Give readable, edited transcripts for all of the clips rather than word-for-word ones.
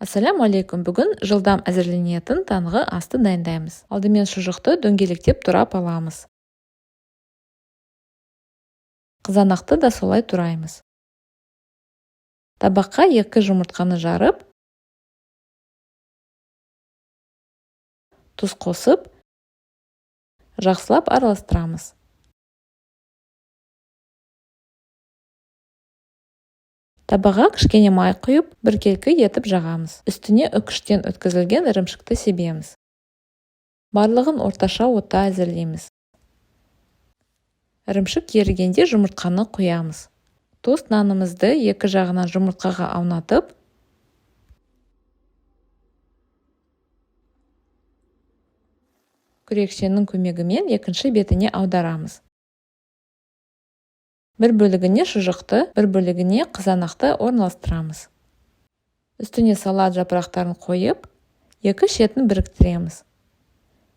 Ассаляму алейкум! Бүгін жылдам әзірленетін таңғы асты дайындаймыз. Алдымен шұжықты дөңгелектеп турап аламыз. Қызанақты да солай тураймыз. Табаққа 2 жұмыртқаны жарып, тұз қосып, жақсылап араластырамыз. Табаға кішкене май құйып, біркелкі етіп жағамыз. Үстіне үкіштен өткізілген ірімшікті себеміз. Барлығын орташа отта әзірлейміз. Ірімшік ерігенде жұмыртқаны құямыз. Тост нанымызды екі жағынан жұмыртқаға аунатып, күрекшенің көмегімен екінші бетіне аударамыз. Бір бөлігіне шұжықты, бір бөлігіне қызанақты орналастырамыз. Үстіне салат жапырақтарын қойып, екі шетін біріктіреміз.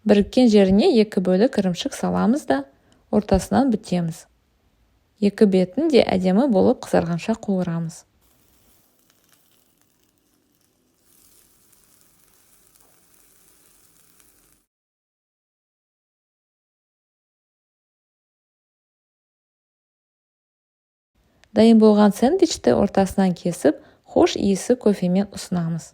Біріккен жеріне екі бөлік ірімшік саламыз да, ортасынан бүтеміз. Екі бетін де әдемі болып қызарғанша қуырамыз. Дайын болған сэндвичті ортасынан кесіп, хош иісі кофемен ұсынамыз.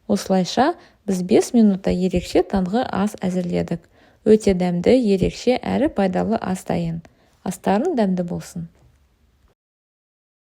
Осылайша біз 5 минутта ерекше таңғы ас әзірледік. Өте дәмді, ерекше әрі пайдалы ас дайын. Астарың дәмді болсын.